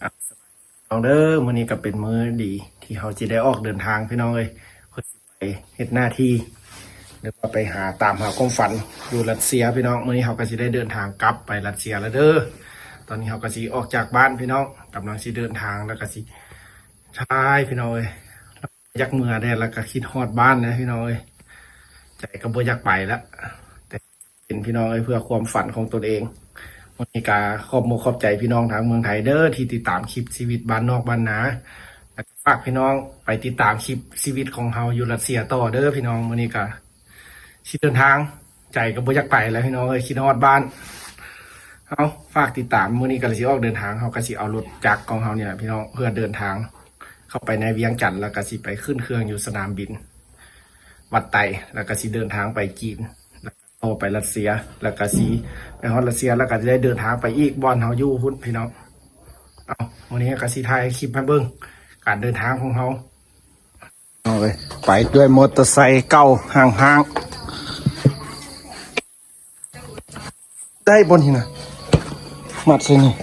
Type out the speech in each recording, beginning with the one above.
ພີ່ນ້ອງເດີ ມື້ນີ້ກໍເປັນມື້ດີທີ່ເຮົາຊິໄດ້ອອກເດີນທາງພີ່ນ້ອງເອີຍ ເພື່ອຊິໄປເຮັດໜ້າທີ່ ຫຼືວ່າໄປຫາ ຕາມຫາຄວາມຝັນຢູ່ຣັດເຊຍພີ່ນ້ອງ. ມື້ນີ້ເຮົາກໍຊິໄດ້ເດີນທາງກັບໄປຣັດເຊຍແລ້ວເດີ. ຕອນນີ້ເຮົາກໍຊິອອກຈາກບ້ານພີ່ນ້ອງ ກຳລັງຊິເດີນທາງ ແລ້ວກໍຊິ ໃຊ່ພີ່ນ້ອງເອີຍ ຢາກເມືອແດ່ ແລ້ວກໍຄິດຮອດບ້ານແດ່ພີ່ນ້ອງເອີຍ ໃຈກໍບໍ່ຢາກໄປລະ ແຕ່ເປັນພີ່ນ້ອງເອີຍ ເພື່ອຄວາມຝັນຂອງຕົນເອງ. ມື້ນີ້ກໍຂອບມຸກຂອບໃຈພີ່ນ້ອງທາງເມືອງໄທເດີ ທີ່ຕິດຕາມຄລິບຊີວິດບ້ານນອກບ້ານນາ ແລ້ວກໍຝາກພີ່ນ້ອງໄປຕິດຕາມຄລິບຊີວິດຂອງເຮົາຢູ່ຣັດເຊຍຕໍ່ເດີພີ່ນ້ອງ. ມື້ນີ້ກໍຊິເດີນທາງ ໃຈກໍບໍ່ຢາກໄປແລ້ວພີ່ນ້ອງເອີຍ ຄິດຮອດບ້ານ. ເອົາ ຝາກຕິດຕາມ ມື້ນີ້ກໍຊິອອກເດີນທາງ ເຮົາກໍຊິເອົາລົດຈັກຂອງເຮົານີ້ແຫຼະພີ່ນ້ອງ ເພື່ອເດີນທາງເຂົ້າໄປໃນວຽງຈັນ ແລ້ວກໍຊິໄປຂຶ້ນເຄື່ອງຢູ່ສະໜາມບິນວັດໄຕ ແລ້ວກໍຊິເດີນທາງໄປຈີນ ແລ້ວກໍຕໍ່ໄປຣັດເຊຍ ແລ້ວກໍຊິໄປຮອດຣັດເຊຍ ແລ້ວກໍຊິໄດ້ເດີນທາງໄປອີກບ່ອນເຮົາຢູ່ພຸ້ນພີ່ນ້ອງ. ເອົາ ມື້ນີ້ກໍຊິຖ່າຍຄລິບໃຫ້ເບິ່ງການເດີນທາງຂອງເຮົາ. ເອົາເວີຍ ໄປດ້ວຍມໍເຕີໄຊເກົ່າຫ້າງໆ ໄດ້ບໍ່ນີ້ນະ ມັດໃສ່ນີ້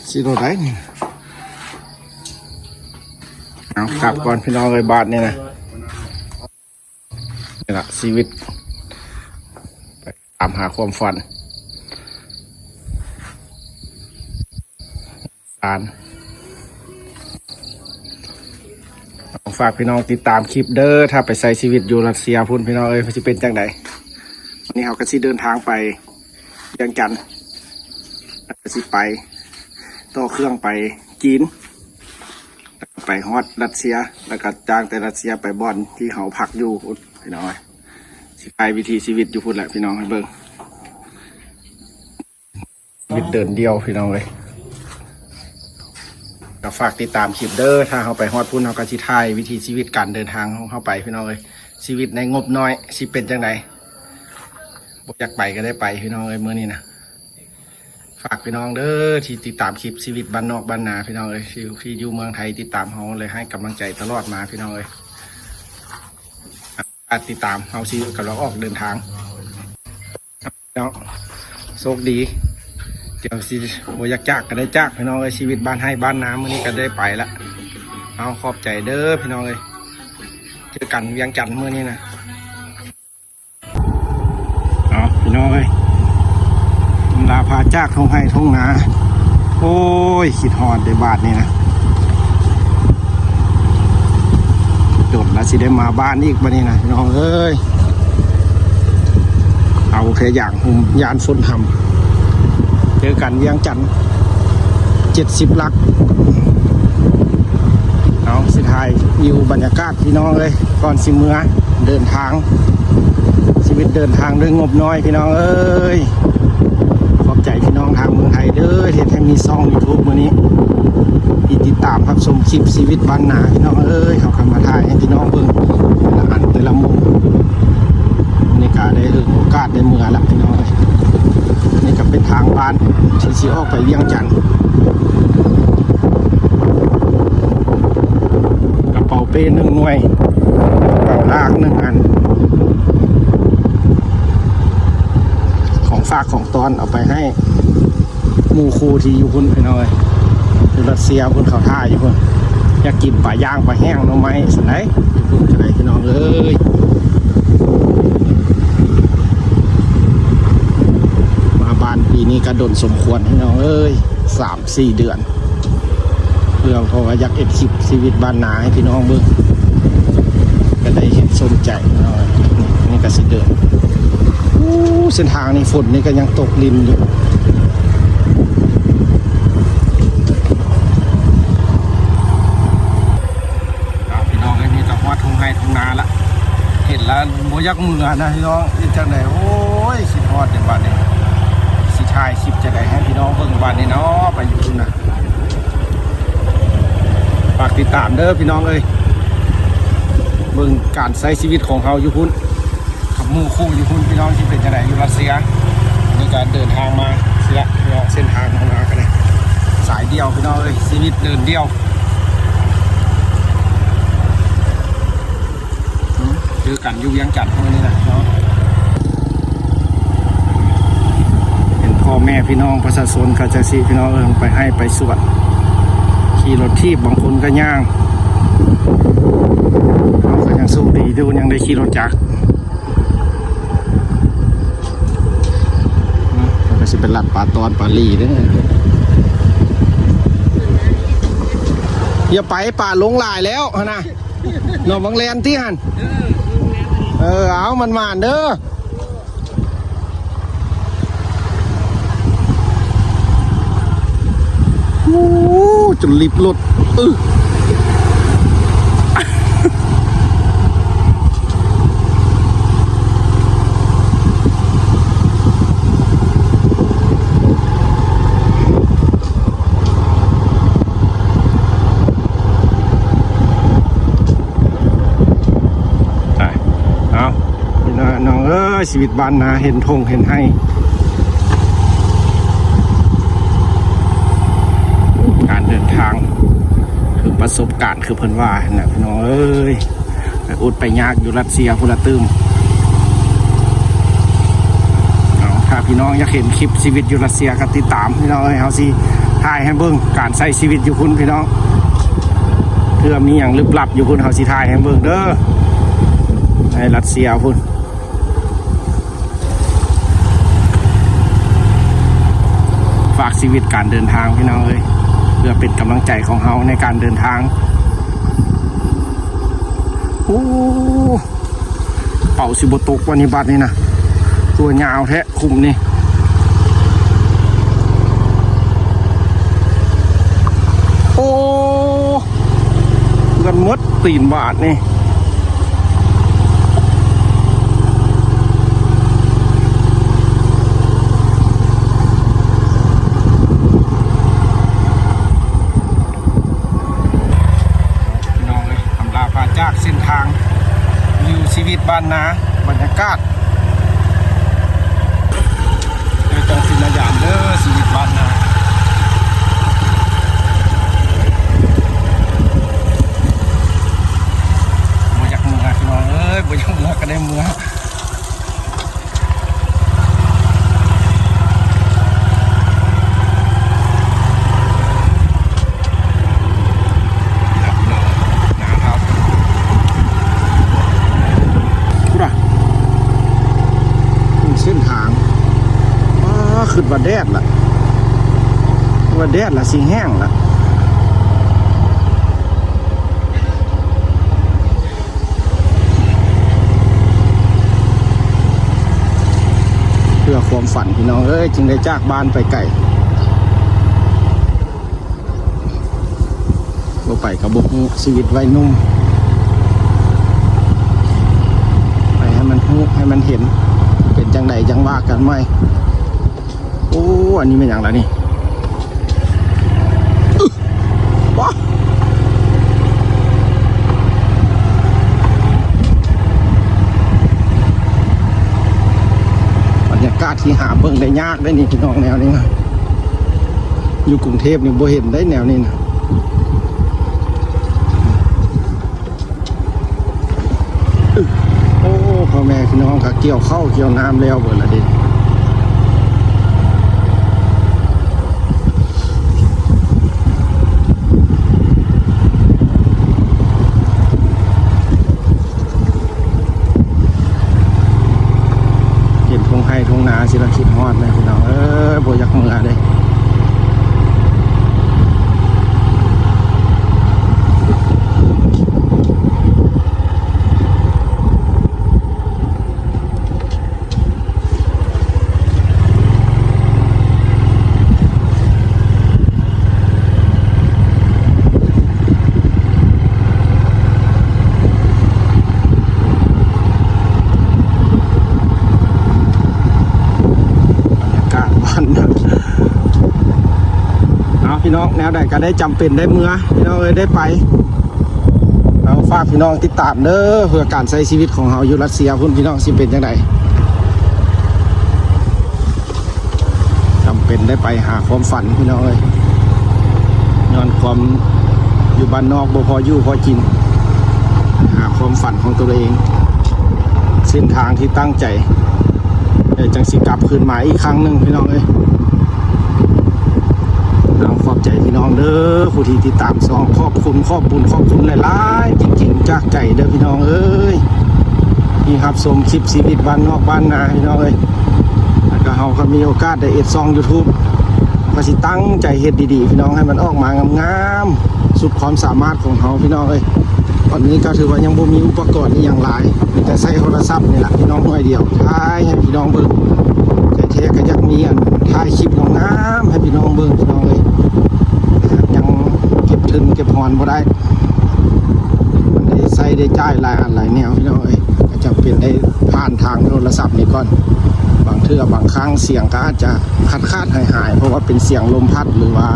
ຊິໂລໄດ້ນີ້ນະ. ເອົາ ກັບກ່ອນພີ່ນ້ອງເອີຍ ບາດນີ້ນະ. ນີ້ລະຊີວິດ ໄປຕາມຫາຄວາມຝັນ ສານ. ເອົາ ຝາກພີ່ນ້ອງຕິດຕາມຄລິບເດີ ຖ້າໄປໃຊ້ຊີວິດຢູ່ຣັດເຊຍພຸ້ນພີ່ນ້ອງເອີຍ ມັນຊິເປັນຈັ່ງໃດ. ວັນນີ້ເຮົາກໍຊິເດີນທາງໄປວຽງຈັນ ແລ້ວກໍຊິໄປຕໍ່ເຄື່ອງໄປຈີນ ແລ້ວກໍໄປຮອດຣັດເຊຍ ແລ້ວກໍຈ້າງແຕ່ຣັດເຊຍໄປບ່ອນທີ່ເຮົາພັກຢູ່ພຸ້ນພີ່ນ້ອງເອີຍ. ຊິຖ່າຍວິຖີຊີວິດຢູ່ພຸ້ນແຫຼະພີ່ນ້ອງໃຫ້ເບິ່ງ ຊີວິດເດີນດ່ຽວພີ່ນ້ອງເອີຍ. ກໍຝາກຕິດຕາມຄລິບເດີ ຖ້າເຮົາໄປຮອດພຸ້ນ ເຮົາກໍຊິຖ່າຍວິຖີຊີວິດການເດີນທາງຂອງເຮົາໄປພີ່ນ້ອງເອີຍ ຊີວິດໃນງົບນ້ອຍຊິເປັນຈັ່ງໃດ. ບໍ່ຢາກໄປກໍໄດ້ໄປພີ່ນ້ອງເອີຍ ມື້ນີ້ນະ. ຝາກພີ່ນ້ອງເດີ ທີ່ຕິດຕາມຄລິບຊີວິດບ້ານນອກບ້ານນາພີ່ນ້ອງເອີຍ ທີ່ ທີ່ຢູ່ເມືອງໄທ ຕິດຕາມເຮົາ ແລະ ໃຫ້ກຳລັງໃຈຕະຫຼອດມາພີ່ນ້ອງເອີຍ. ຝາກຕິດຕາມ ເຮົາຊິກຳລັງອອກເດີນທາງເນາະ. ໂຊກດີ ດຽວຊິບໍ່ຢາກຈາກກໍໄດ້ຈາກພີ່ນ້ອງເອີຍ ຊີວິດບ້ານໄຮ່ບ້ານນາ ມື້ນີ້ກໍໄດ້ໄປລະ. ເອົາ ຂອບໃຈເດີພີ່ນ້ອງເອີຍ ເຈີກັນວຽງຈັນມື້ນີ້ນະ. ເອົາ ພີ່ນ້ອງເອີຍ ລາພາຈາກທົ່ງໄຮ່ທົ່ງນາ ໂອ້ຍ ຄິດຮອດເດ້ບາດນີ້ນະ. ດົນລະຊິໄດ້ມາບ້ານອີກບາດນີ້ນະ ພີ່ນ້ອງເອີຍ. ເອົາແຄ່ຢາກຮຸ່ມຢ້ານຝົນຫຳ ເຈີກັນວຽງຈັນ ເຈັດສິບຫຼັກ. ເອົາ ຊິຖ່າຍວິວບັນຍາກາດພີ່ນ້ອງເອີຍ ກ່ອນຊິເມືອເດີນທາງ ຊີວິດເດີນທາງດ້ວຍງົບນ້ອຍພີ່ນ້ອງເອີຍ. ຂອບໃຈພີ່ນ້ອງທາງເມືອງໄທເດີ ເຮັດໃຫ້ມີຊ່ອງຢູທູບມື້ນີ້ ທີ່ຕິດຕາມຮັບຊົມຄລິບຊີວິດບ້ານນາພີ່ນ້ອງເອີຍ. ເຮົາກໍມາຖ່າຍໃຫ້ພີ່ນ້ອງເບິ່ງແຕ່ລະອັນແຕ່ລະມຸມ. ນີ້ກໍໄດ້ຖືກໂອກາດໄດ້ເມືອລະພີ່ນ້ອງເອີຍ. ນີ້ກໍເປັນທາງບ້ານທີ່ຊິອອກໄປວຽງຈັນ. ກະເປົາເປ້ໜຶ່ງໜ່ວຍ ກະເປົາລາກໜຶ່ງອັນ ຂອງຝາກຂອງຕ້ອນເອົາໄປໃຫ້ ໝູ່ຄູ່ທີ່ຢູ່ພຸ້ນພີ່ນ້ອງເອີຍ ຢູ່ຣັດເຊຍພຸ້ນ ເຂົາຖ້າຢູ່ພຸ້ນ. ຢາກກິນປາຍ່າງປາແຫ້ງໜໍ່ໄມ້ຊັ້ນໃດ ຢູ່ພຸ້ນກໍໄດ້ພີ່ນ້ອງເອີຍ. ມາບ້ານປີນີ້ກໍດົນສົມຄວນພີ່ນ້ອງເອີຍ ສາມສີ່ເດືອນ ເພື່ອ ເພາະວ່າຢາກເຮັດຄລິບຊີວິດບ້ານນາໃຫ້ພີ່ນ້ອງເບິ່ງ ກໍໄດ້ເຮັດສົມໃຈເນາະ. ນີ້ກໍຊິເດີນ ໂອ້ ເສັ້ນທາງນີ້ຝົນນີ້ກໍຍັງຕົກລິນຢູ່. ອ້າວ ພີ່ນ້ອງເອີຍ ນີ້ກໍຮອດທົ່ງໄຮ່ທົ່ງນາລະ ເຫັນລະບໍ່ຢາກເມືອນະພີ່ນ້ອງ ເຮັດຈັ່ງໃດ ໂອ້ຍ ຄິດຮອດເດ້ບາດນີ້ ຊິຖ່າຍຄລິບຈັ່ງໃດໃຫ້ພີ່ນ້ອງເບິ່ງບາດນີ້ເນາະ ໄປຢູ່ພຸ້ນນະ. ຝາກຕິດຕາມເດີພີ່ນ້ອງເອີຍ ເບິ່ງການໃຊ້ຊີວິດຂອງເຮົາຢູ່ພຸ້ນ ກັບໝູ່ຄູ່ຢູ່ພຸ້ນພີ່ນ້ອງ ຊິເປັນຈັ່ງໃດຢູ່ຣັດເຊຍ. ນີ້ການເດີນທາງມາຊິລະພີ່ນ້ອງ ເສັ້ນທາງເຮົາມາກໍໄດ້ສາຍດຽວພີ່ນ້ອງເອີຍ ຊີວິດເດີນດຽວ. ເຈີກັນຢູ່ວຽງຈັນມື້ນີ້ນະເນາະ ເປັນພໍ່ ແມ່ພີ່ນ້ອງປະຊາຊົນເຂົາເຈົ້າຊິ ພີ່ນ້ອງເອີຍ ໄປໄຮ່ໄປສວນ ຂີ່ລົດຖີບ ບາງຄົນກໍຍ່າງ ເຮົາກໍຍັງໂຊກດີຢູ່ ຍັງໄດ້ຂີ່ລົດຈັກ. ເຮົາກໍຊິໄປລັດປ່າຕອນປ່າຫຼີເດີ້. ຢ່າໄປ ປ່າຫຼົງຫຼາຍແລ້ວຫັ້ນນະ. ໜອງບັກແລນຕິຫັ້ນ. ເອີ ເອົາ ໝານໆເດີ້. ໂອ້ ຈົນລິບລົດ. ອື. ໄປ ເອົາ ພີ່ນ້ອງເອີຍ ຊີວິດບ້ານນາ ເຫັນທົ່ງເຫັນໄຮ່ ການເດີນທາງ ຄືປະສົບການ ຄືເພິ່ນວ່າຫັ້ນແຫຼະ ພີ່ນ້ອງເອີຍ. ໄປອົດໄປຍາກຢູ່ຣັດເຊຍພຸ້ນລະຕື່ມ. ເອົາ ຖ້າພີ່ນ້ອງຢາກເຫັນຄລິບຊີວິດຢູ່ຣັດເຊຍກໍຕິດຕາມ ພີ່ນ້ອງເອີຍ. ເຮົາຊິຖ່າຍໃຫ້ເບິ່ງການໃຊ້ຊີວິດຢູ່ພຸ້ນ ພີ່ນ້ອງ. ເທື່ອມີຫຍັງລຶບລັບຢູ່ພຸ້ນ ເຮົາຊິຖ່າຍໃຫ້ເບິ່ງເດີ້ ໃນຣັດເຊຍພຸ້ນ. ຝາກຊີວິດການເດີນທາງ ພີ່ນ້ອງເອີຍ ເພື່ອເປັນກຳລັງໃຈຂອງເຮົາໃນການເດີນທາງ. ໂອ້ ເປົາຊິບໍ່ຕົກວະນີ້ ບາດນີ້ນະ ຕົວຍາວແທ້ ຂຸມນີ້. ໂອ້ ເປື້ອນໝົດຕີນບາດນີ້. ພີ່ນ້ອງເອີຍ ອຳລາພາຈາກເສັ້ນທາງ ວິວຊີວິດບ້ານນາ ບັນຍາກາດ ເອີ ຕ້ອງຊິມາຢາມເດີ້ ຊີວິດບ້ານນາ. ບໍ່ຢາກເມືອ ພີ່ນ້ອງເອີຍ ບໍ່ຢາກເມືອກໍໄດ້ເມືອ. ພຸ້ນນະ ເສັ້ນທາງ ອ້າ ຄິດວ່າແດດລະ ວ່າແດດລະຊິແຫ້ງລະ. ເພື່ອຄວາມຝັນ ພີ່ນ້ອງເອີຍ ຈຶ່ງໄດ້ຈາກບ້ານໄປໄກ. ບໍ່ໄປກໍບໍ່ຮູ້ຊີວິດໄວໜຸ່ມ. ໄປໃຫ້ມັນຮູ້ ໃຫ້ມັນເຫັນ ເປັນຈັ່ງໃດຈັ່ງວ່າກັນໃໝ່. ໂອ້ ອັນນີ້ແມ່ນຫຍັງລະນີ້? ອຶ ວ້າ ບັນຍາກາດທີ່ຫາເບິ່ງໄດ້ຍາກເດ້ນີ້ ພີ່ນ້ອງ ແນວນີ້ນະ. ຢູ່ກຸງເທບນີ້ບໍ່ເຫັນໄດ້ແນວນີ້ນະ. ໂອ້ ພໍ່ແມ່ພີ່ນ້ອງກໍກ່ຽວເຂົ້າກ່ຽວນ້ຳແລ້ວເບິດລະເດ້. ເຫັນທົ່ງໄຮ່ທົ່ງນາຊິລະຄິດຮອດແຫຼະພີ່ນ້ອງເອີຍ ບໍ່ຢາກເມືອເດ້. ບັນຍາກາດບ້ານນາ. ເອົາ ພີ່ນ້ອງ ແນວໃດກໍໄດ້ຈຳເປັນໄດ້ເມືອ ພີ່ນ້ອງເອີຍ ໄດ້ໄປ. ເອົາ ຝາກພີ່ນ້ອງຕິດຕາມເດີ້ ເພື່ອການໃຊ້ຊີວິດຂອງເຮົາຢູ່ຣັດເຊຍພຸ້ນ ພີ່ນ້ອງ ຊິເປັນຈັ່ງໃດ. ຈຳເປັນໄດ້ໄປຫາຄວາມຝັນ ພີ່ນ້ອງເອີຍ ຍ້ອນຄວາມຢູ່ບ້ານນອກບໍ່ພໍຢູ່ພໍກິນ ຫາຄວາມຝັນຂອງຕົວເອງ ເສັ້ນທາງທີ່ຕັ້ງໃຈ ແລ້ວຈັ່ງຊິກັບຄືນມາອີກຄັ້ງໜຶ່ງ ພີ່ນ້ອງເອີຍ. ຜູ້ທີ່ຕິດຕາມຊ່ອງ ຂອບຄຸນ ຂອບບຸນ ຂອບຄຸນຫຼາຍໆ ຈິງໆ ຈາກໃຈເດີພີ່ນ້ອງເອີຍ ທີ່ຮັບຊົມຄລິບຊີວິດບ້ານນອກບ້ານນາພີ່ນ້ອງເອີຍ. ແລ້ວກໍເຮົາກໍມີໂອກາດໄດ້ເຮັດຊ່ອງຢູທູບ ກໍຊິຕັ້ງໃຈເຮັດດີໆ ພີ່ນ້ອງ ໃຫ້ມັນອອກມາງາມໆ ສຸດຄວາມສາມາດຂອງເຮົາພີ່ນ້ອງເອີຍ. ຕອນນີ້ກໍຖືວ່າຍັງບໍ່ມີອຸປະກອນອີ່ຫຍັງຫຼາຍ ມີແຕ່ໃຊ້ໂທລະສັບນີ້ລະພີ່ນ້ອງ ໜ່ວຍດຽວ ຖ່າຍໃຫ້ພີ່ນ້ອງເບິ່ງ. ແທ້ໆກໍຢາກມີອັນຖ່າຍຄລິບງາມໆ ໃຫ້ພີ່ນ້ອງເບິ່ງພີ່ນ້ອງເອີຍ ຍັງເກັບທຶນເກັບຮອນບໍ່ໄດ້ ມັນໄດ້ໃຊ້ໄດ້ຈ່າຍຫຼາຍອັນຫຼາຍແນວພີ່ນ້ອງເອີຍ ກໍຈຳເປັນໄດ້ຜ່ານທາງໂທລະສັບນີ້ກ່ອນ. ບາງເທື່ອບາງຄັ້ງສຽງກໍອາດຈະຂາດໆຫາຍໆ ເພາະວ່າເປັນສຽງລົມພັດ ຫຼືວ່າ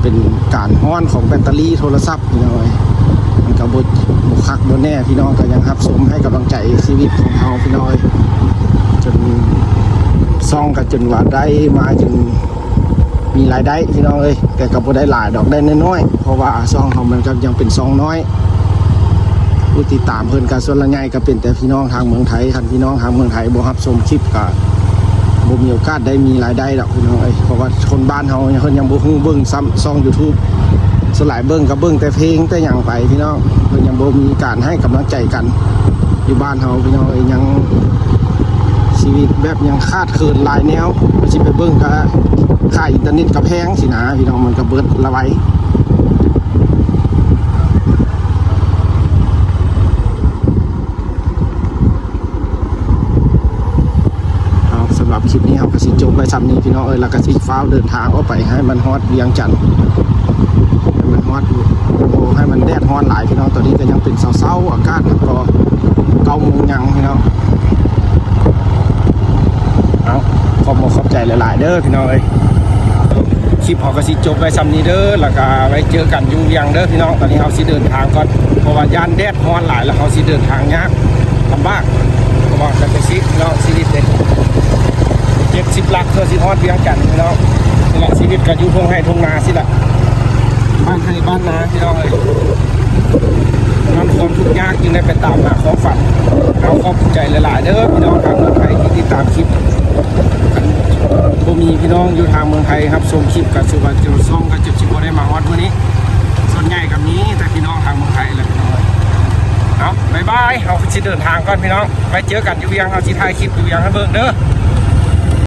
ເປັນການຮ້ອນຂອງແບັດເຕີຣີໂທລະສັບ ພີ່ນ້ອງເອີຍ ມັນກໍບໍ່ ບໍ່ຄັກບໍ່ແນ່. ພີ່ນ້ອງກໍຍັງຮັບຊົມໃຫ້ກຳລັງໃຈຊີວິດຂອງເຮົາພີ່ນ້ອງເອີຍ ຈົນຊ່ອງກໍຈົນວ່າໄດ້ມາຈົນມີລາຍໄດ້ພີ່ນ້ອງເອີຍ ແຕ່ກໍບໍ່ໄດ້ຫຼາຍດອກ ໄດ້ນ້ອຍໆ ເພາະວ່າຊ່ອງເຮົາມັນກໍຍັງເປັນຊ່ອງນ້ອຍ ຜູ້ຕິດຕາມເພິ່ນກໍສ່ວນລະໃຫຍ່ກໍເປັນແຕ່ພີ່ນ້ອງທາງເມືອງໄທ. ຄັນພີ່ນ້ອງທາງເມືອງໄທບໍ່ຮັບຊົມຄລິບກໍບໍ່ມີໂອກາດໄດ້ມີລາຍໄດ້ດອກພີ່ນ້ອງເອີຍ ເພາະວ່າຄົນບ້ານເຮົາເພິ່ນຍັງບໍ່ຮູ້ເບິ່ງຊ້ຳຊ່ອງຢູທູບ ສ່ວນຫຼາຍເບິ່ງກໍເບິ່ງແຕ່ເພງແຕ່ຫຍັງໄປພີ່ນ້ອງ ເພິ່ນຍັງບໍ່ມີການໃຫ້ກຳລັງໃຈກັນ. ຢູ່ບ້ານເຮົາພີ່ນ້ອງເອີຍ ຍັງຊີວິດແບບຍັງຂາດເຂີນຫຼາຍແນວ ຊິໄປເບິ່ງກໍຄ່າອິນເຕີເນັດກໍແພງຊີ້ນະພີ່ນ້ອງ ມັນກໍເບິດລະໄວ. ເອົາ ສຳລັບຄລິບນີ້ເຮົາກໍຊິຈົບໄວ້ຊ່ຳນີ້ພີ່ນ້ອງເອີຍ ແລ້ວກໍຊິຟ້າວເດີນທາງອອກໄປໃຫ້ມັນຮອດວຽງຈັນ ໃຫ້ມັນຮອດ ໂອ້ ໃຫ້ມັນແດດຮ້ອນຫຼາຍພີ່ນ້ອງ. ຕອນນີ້ກໍຍັງເປັນເຊົ້າໆ ອາກາດກໍເກົ້າໂມງຍັງພີ່ນ້ອງ. ເອົາ ຂອບອົກຂອບໃຈຫຼາຍໆເດີພີ່ນ້ອງເອີຍ ຄລິບເຮົາກໍຊິຈົບໄວ້ຊ່ຳນີ້ເດີ ແລ້ວກໍໄວ້ເຈີກັນຢູ່ວຽງເດີພີ່ນ້ອງ. ຕອນນີ້ເຮົາຊິເດີນທາງກ່ອນ ເພາະວ່າຢ້ານແດດຮ້ອນຫຼາຍ ແລ້ວເຮົາຊິເດີນທາງຍາກລຳບາກ ເພາະວ່າກໍຈະຊິເນາະ ຊີວິດເດ້ ເຈັດສິບຫຼັກເພື່ອຊິຮອດວຽງຈັນພີ່ນ້ອງ. ນີ້ແຫຼະ ຊີວິດກໍຢູ່ທົ່ງໄຮ່ທົ່ງນາຊີ້ແຫຼະ ບ້ານໄຮ່ບ້ານນາພີ່ນ້ອງເອີຍ ນຳຄວາມທຸກຍາກຈຶ່ງໄດ້ໄປຕາມຫາຄວາມຝັນ. ເອົາ ຂອບໃຈຫຼາຍໆເດີພີ່ນ້ອງທາງເມືອງໄທທີ່ຕິດຕາມຄລິບ ຄັນບໍ່ມີພີ່ນ້ອງຢູ່ທາງເມືອງໄທຮັບຊົມຄລິບ ກໍຖືວ່າເຈົ້າຊ່ອງກໍຈະຊິບໍ່ໄດ້ມາຮອດມື້ນີ້. ສ່ວນໃຫຍ່ກໍມີແຕ່ພີ່ນ້ອງທາງເມືອງໄທແຫຼະພີ່ນ້ອງ. ເອົາ ບາຍບາຍ ເຮົາຊິເດີນທາງກ່ອນພີ່ນ້ອງ ໄວ້ເຈີກັນຢູ່ວຽງ ເຮົາຊິຖ່າຍຄລິບຢູ່ວຽງໃຫ້ເບິ່ງເດີ.